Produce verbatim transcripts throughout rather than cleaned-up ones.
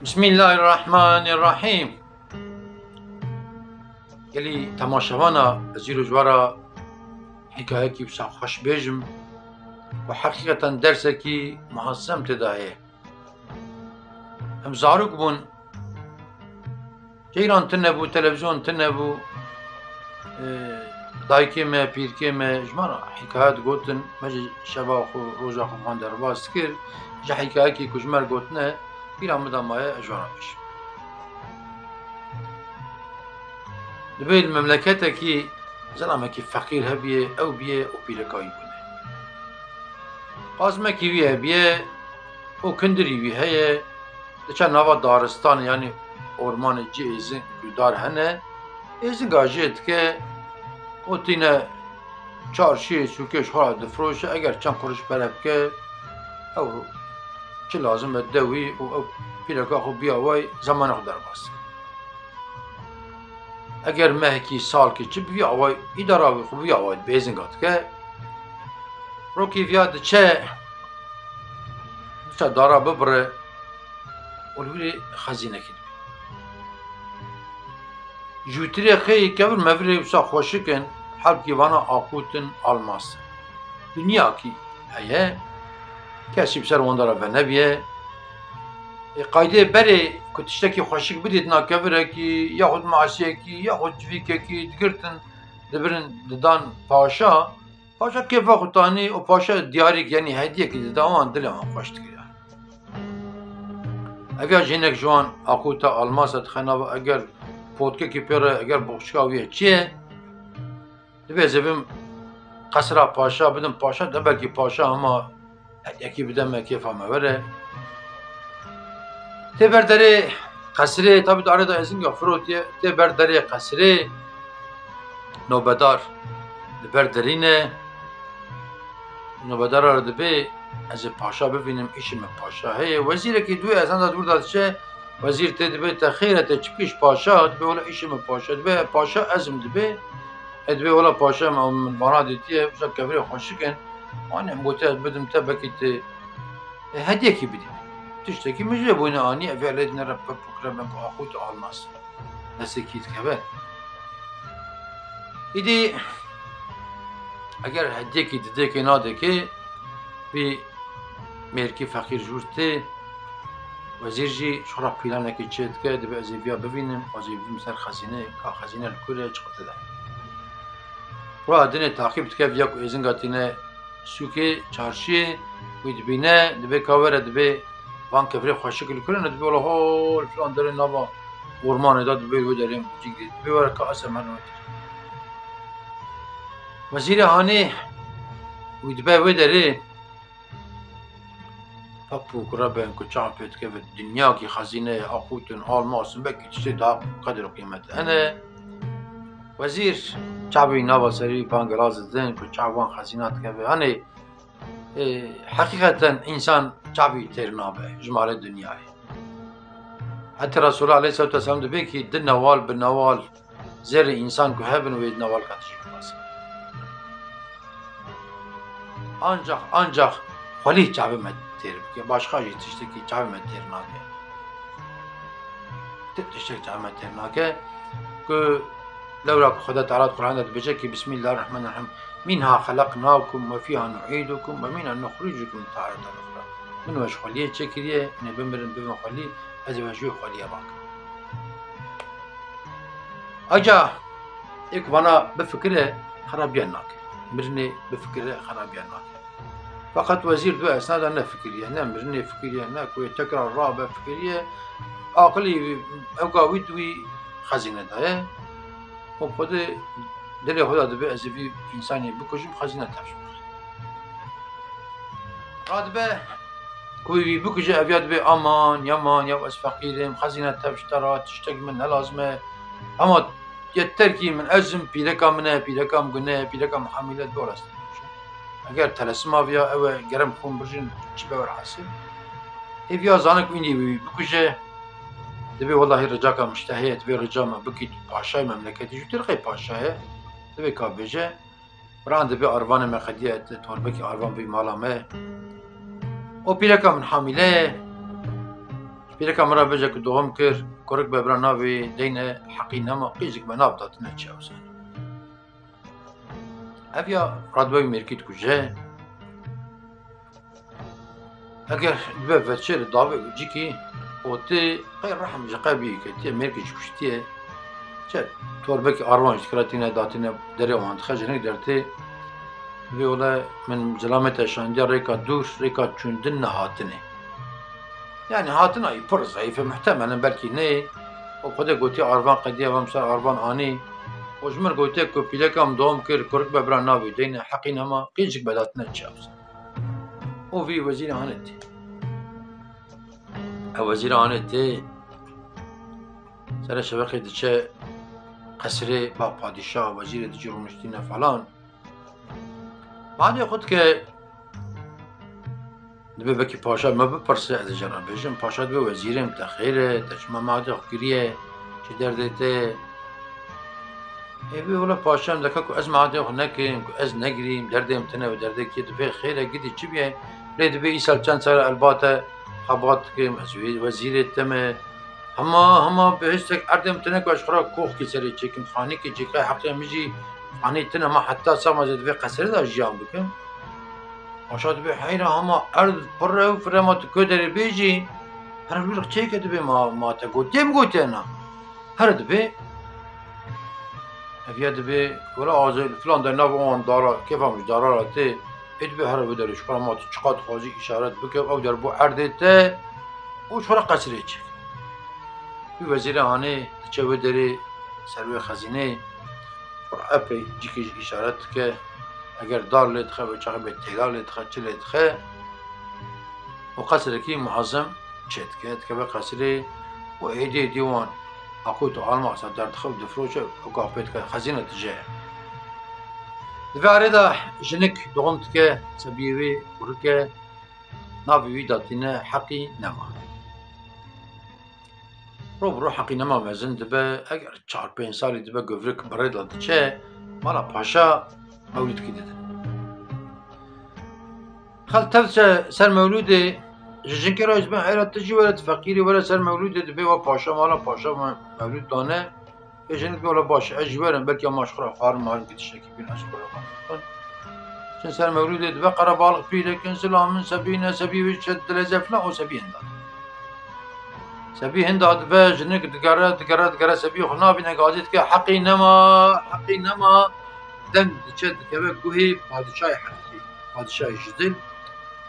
Bismillahirrahmanirrahîm. Gelî temaşevana, ez îro ji we re hîkayekî wisa xweş bêjim û heqîqeten dersekî muazzem tê de heye. Em zarok bûn, ceyran tune bû, televîzyon tune bû. Ee, dayikê me, pîrkê me ji me re hîkaye digotin, me jî şeva xwe, roja xwe van derbas dikir. Ji hîkayekî ku ji me re gotine, bîra min de maye, ez ji we re bêjim. Dibê li memleketekî zilamekî feqîr hebiyê, ew biyê û pîreka wî bûne. Qazmekî wî hebiyê û kindirî wî heye, diçe nava daristanê, yanî ormanê cî êzing ku dar hene, êzinga jê dike û tîne çarşiyê, sûkê ji xwe re difiroşe, eger çend qurûş pere bike, ew çi lazim be dide wî û ew pîreka xwe biya wê, zemanê xwe derbas dike. Eger mehekî, salkî çi bi vî awayî îdara wî xwe bi vî awayî dibê, êzinga dike. Rokê viya diçe, diçe dara bibire û li wî xezînekî dibê. Jûtirê xêyî kevir mevirê wisa xweşik in, helbkî vana aqût in, almas in. Dinyakî heye, kesî bi ser wan de re venebiye. Ê, qaydê berê ku tiştekî xweşik bidîtina kevirekî, yaxud masiyekî, yaxud civîkekî digirtin, dibirin, didan paşa. Paşa kêfa xwe tanî û paşa diyarîk, yanî hediyekî dida wan, dilê wan xweş dikir yani. Ev ya jî hinek ji wan aqûta almasa dixe nava, eger potkekî pê re, eger boxçika wî ye, çi ye? Dibê ez ê bim qesra paşa, bidim paşa, de belkî paşa hema hediyekî bide me, kêfa me were. Tê ber derê qesrê, tabî di arê de êzinga firotiye, tê ber derê qesrê, nobedar li ber derî ne. Nobedara re dibê, ez ê paşa bivînim, îşê min paşa heye. Wezîrekî dû esnada dûr de diçe, wezîr tê dibê, te xêr e, te çi kiriş paşa? Dibê, wela îşê min paşa. Dibê, paşa ez im, dibê. E, dibê, wela paşa min, min vana dîtiye, wisa kevirê xweşik in. Anê, em gotiye ez bidim te, belkî tu, e, hediyekî bidî. Tiştekî min jê bûne anî, ev ya lê dinere pepûk re, belkî aqût almas. Nesekî dikeve. Îdî eger hediyekî didêkê nadêkê, vî mêrkî feqîr jûr tê, wezîr jî ji xwe re planekê çê dike, dibê ez ê viya bivînim, ez ê bibim ser xezînê, ka xezîne li kur e, çi qute de. Rûya dinê taqîb dike, viya ku êzinga tîne sûkê, çarşiyê, wî dibîne, dibê ka were, dibê van kevirê xweşik li kur in, dibê wela hol filan derê nava ormanê de, dibê wê derê cîk dê, dibê were ka ez hemen wê derê. Wezîrê hanê wî dibe wê derê, pap û kure bên ku çav pê dikeve, dinyakî xezîne ye, aqût in, almas in, belkî tiştê daha qedir û qîmet hene. Wezîr çavê wî nava serî, bangela zidin ku çav wan xezîna dikeve. Hanê, e, heqîqeten însan çavî têr nabe ji malê dinyayê. Heta Resulullah aleyhissalatu vesselam dibê ki di newal bi newal zerrê însan ku hebin wê di newal katijî bibase. Ancax, ancax xwelî çavê me têr bike. Başqa jî tiştekî çavê me têr nake. Ti tiştek çavê me têr nake. Ku lewra ku Xweda Teala di Qur'an de dibêje ki, Bismillahirrahmanirrahim. Minha xelaqnakum ve fiha nu'idukum ve minha nuxricukum tareten uxra. Min we ji xweliyê çêkiriye, hinê bimirin, bibin xwelî, ez ê we ji wê xweliye rakim. Aca êk vana bifikire, xerabiyan nake. Mirinê bifikire, xerabiyan nake. Feqet wezîr di wê esna de nefikiriye, ne mirinê fikiriye, ne ku yê tekrar rabe fikiriye. Aqilî ewka wî di wî xezîne de ye. Û xwedê dilê xwe de dibê, ez ê vî însanê bikujim, xezîne tevş bixim. Radibe ku wî bikuje, ev ya dibê, aman, yaman, ya ez feqîr im, xezîne tevş te re, tiştek min ne lazim e. Ama yeter ki min ez im, pîreka min e, pîreka min gune ye, pîreka min hamîle, dor ez te bikujim. Eger telesima viya ew e, gerem xûn birjin, çi be wer hasil. Hêviya zane ku înî wî bikuje, dibê, wellahî ricaka min ji te heye, dibê rica me bikî, tu paşayê memleketê, jû tirqê paşa ye, dibê ka bêje, Biran dibê arvanê me qediye, te torbekî arvan bî mala me. O pîreka min hamîle ye. Pîreka min re bêje ku doxim kir, kurik be bira navê deyne heqî nema, qîzik be nav datine çi ew sene. Ev ya radbe wî mêrkî dikuje. Eger dibe veçêr davê û cikî û tê qey rehm ji qe bî ke tê mêrkî ji kuştiye, çe torbekî arwan ji dikira tîne datîne derê wan dixe jinik dertê. Vê wele min zilamê te şandiya rêka dûr, rêka çûndin nehatine. Yani hatina î pir zayîf e, muhtemelen belkî neyê. Û xwedê gotiye arvan qediya ve ser arvan anî. Û ji min gotiye ku pîleka min dom kir, kurik be bira navê deyne heqî nema, qîzik be datine çi ew sene. Û vî wezîrê hanê tê. Ew wezîrê hanê tê. Sere şeveqê diçe qesrê ba padîşah, wezîrê dicî rûniştîne falan. Madê xwe dike, dibe belkî paşa me bipirse, ez ê jê re bêjim. Paşa dibe wezîrê min, te xêr e, te çima madê xwe kiriye, çi derdê te? Ê bê wele paşa min dike ku ez madê xwe nekim, ku ez negirîm, derdê min tine û derdê kê dibe xêr e, gidî çi bîye? Lê dibe îsal çend sal e ez li ba te xebat dikim, ez wê wezîrê te me. Hema, hema bi hiştek erdê min tine ku ez xwe re koxkî serê çêkim, xanîkî çêke heqê min jî xanî tine, hema heta sax me ez ê di vê qesrê de jiyan bikim. Paşa dibe heyra hema erd pir e û firema tu ku derê bêjî, here lûrek çêke dibe ma, ma te gotiye min gotiye na. Here dibe, ev ya dibe, wela azê filan de nav wan dara, kêfa min ji dara re tê, ê dibe here wê derê ji xwe re ma tu çiqas dixwazî îşaret bike, ew der bo erdê te û ji xwe re qesrê çêk. Wî wezîrê hanê diçe wê derê ser wê xezînê, ji xwe re epey cikê jî îşaret dike, eger dar lê dixe, wê çaxê bê têla lê dixe, çi lê dixe û qesrekî muazzem çê dike, dikeve qesrê û êdî êdî wan aqut û almasa derdixe û difiroşe û gaf pê dike, xezîne tije ye. Di vê arê de jinik doxim dike, sebiyê wê kurik e, navê wî datîne heqî nema. Ro bi ro heqî nema mezin dibe, eger çar pênc salî dibe guvrik bi rê de diçe mala paşa mewlûdkî didin. Xelk tev diçe ser mewlûdê, ji jinkê re ji bin heyra tu jî were, tu feqîrî were ser mewlûdê, dibê we paşa mala paşa me-, mewlûd dane. Ê jinik bê wele baş e, ez jî werim, belkî ma ji xwe re xwarin marin ki tiştekî bîn ez xwe re xwarin. Çin ser mewlûdê dibe qerebalix pîrekin, zilamin sebî ne, sebî wê çi dileze filan, o sebî hinda. Sebî hinda dibe, jinik digere, digere, digere, sebî xwe nabîne, gazî dike, heqî nema, heqî nema. Deng diçe dikeve guhê padîşahê heqî, padîşahê ji dil.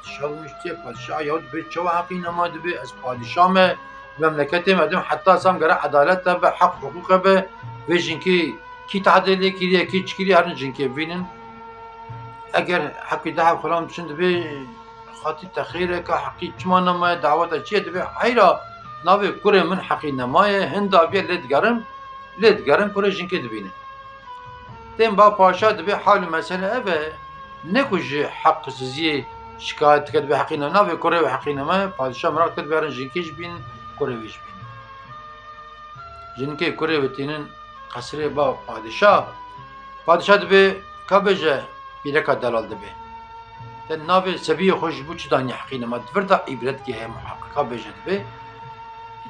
Padîşah rûniştiye, padîşah ya dibê çawa heqî nema dibê, ez padîşah me, memleketê me dim heta sam gere edalet de be, heq hiqûqe be, vê jinkê kî tehdê lê kiriye, kî çi kiriye, herin jinkê bînin. Eger heqî dehê xulam biçin dibê, xatî te xêr e ka heqî çima nemaye, daweta çi ye dibê, heyra navê kurê min heqî nemaye, hinda bê lê digerim, lê digerim kurê jinkê dibînin. Tên ba paşa dibê hal û mesele ev e, ne ku ji heqsiziyê şikayet dike, dibê heqî ne, navê kurê wê heqî neme, padîşah miraq dike dibê herin jinkê jî bînin, kurê wê jî bînin. Jinkê kurê wê tînin qesrê ba padîşah. Padîşah dibê ka bêje, pîreka delal dibê. Te navê sebiyê xwe ji bo çi danî heqî nema? Di vir de îbretgê heye muheqeqa bêje dibê.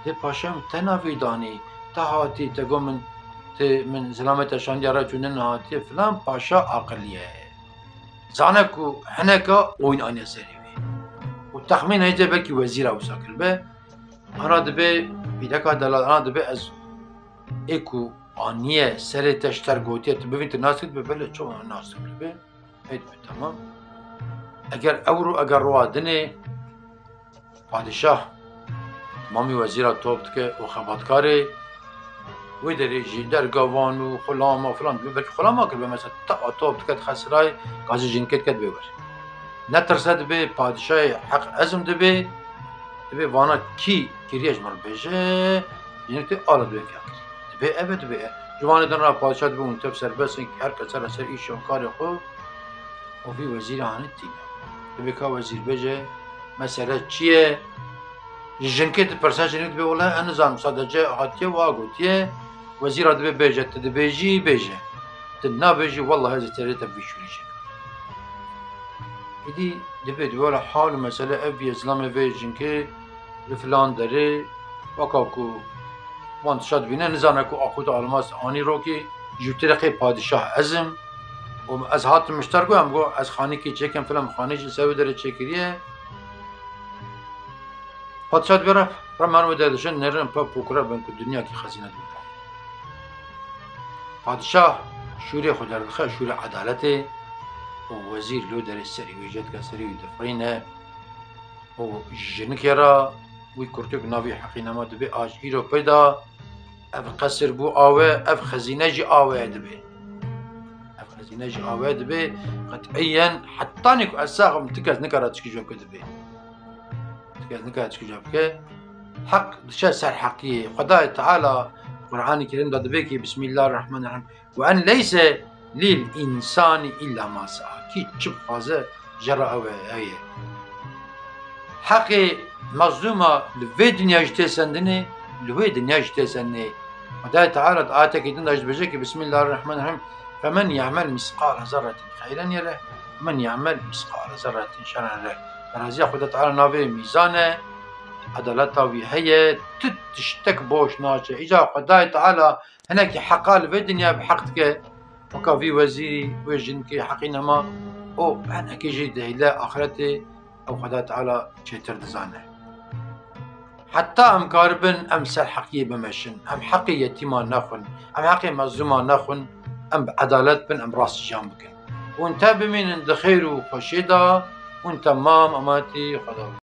Dibê paşa min te navê danî, te hatî, te got min, tu min zilamê te şandiya re çûne nehatiye filan, paşa aqilî ye. Zane ku hineka oyun aniye serê wê. Û texmîn heye belkî wezîra wisa kiribe. Ara dibê, pîreka delal, ara dibê ez ê ku aniye serê te ji te re gotiye, tu bivîn tu nas kir, dibê belê çawa nas kir dibê. Ê dibê, tamam. Eger ewro, eger rowa dinê, padîşah temamî wezîra top dike û xebatkarê wê derê jî dergavan û xulama filan dibê, belkî xulama kiribe, mesela ta top dike dixe sirayê, gazî jinkê dike dibê wer. Netirse dibê, padîşahê heq ezm dibê, dibê vana kî kiriye ji min re bêje, jinik tê ala dibê vêya kir. Dibê ev e, dibê e. Ji vanê din re padîşah dibê hûn tev serbest in, her kes here ser îş û karê xwe. Û vî wezîrê hanê tîne. Dibê ka wezîr bêje, mesele çi ye? Ji jinkê dipirse, jinik dibê, wele ez nizanim, sadece hatiye wa gotiye. Wezîra dibê bêje, tu dibêjî, bêje. Tu nabêjî, wellahî ez ê serê te vî şûrî çêkim. Îdî dibê, dibê, wele hal û mesele ev bîye, zilamê vê jinkê Li filan derê, weka ku wan tişa dibîne, nizane ku Akût Almas anî rokê, ji tirê qê padîşah ez im. Û ez hatim ji te re got, em got, ez xanîkê çêkim, filan xanî jî ser wê derê çêkiriye. Padîşah dibê re, re mer wê derê dişin, nêrin pe pokre bin ku dinyakî xezîne dibin. Padîşah şûrê xwe derdixe, şûrê edaletê û wezîr lo derê serî wê jê dike, serî wî difirîne û jinikê re wî kurtê ku navê Heqînema dibê, a ji îro pê de ev qesir bû awe, ev xezîne jî awe dibe. Ev xezîne jî awe dibe, qet'iyen hetanî ku ez sax im, ti kes nikare tişkî ji wê bike dibe. Ti kes nikare tişkî ji wê bike. Heq diçe ser heqiyê. Xwedayê Teala Qur'anê Kerîm de dibê ki, Bismillahirrahmanirrahim. Ve en leyse lil insani illa ma sa'a. Kî çi bixwaze, jê re ew e, heye. Heqê mezlûma li vê dinya jî tê sendinê, li wê dinya jî tê sendinê. Xwedayê Teala di ayetekî din de jî dibêje ki, Bismillahirrahmanirrahim. Femen ya'mel misqala zerretin xeyren yereh, men ya'mel misqala zerretin şerren yereh. Beraziya Xwedê Teala navê mîzan e, edaleta wî heye, tu tiştek boş naçe. Îca Xwedayê Teala hinekî heqa li vê dinya bi heq dike, weka vî wezîrî, wê jinikê Heqînema, û hinekî jî dihêle axretê, ew Xwedayê Teala çêtir dizane. Heta em karibin, em ser heqiyê bimeşin, em heqê yetîman nexwin, em heqê mezlûman nexwin, em bi edalet bin, em rast jiyan bikin. Hûn te bimînin di xêr û xweşiyê de, hûn temam emanetî Xweda bin.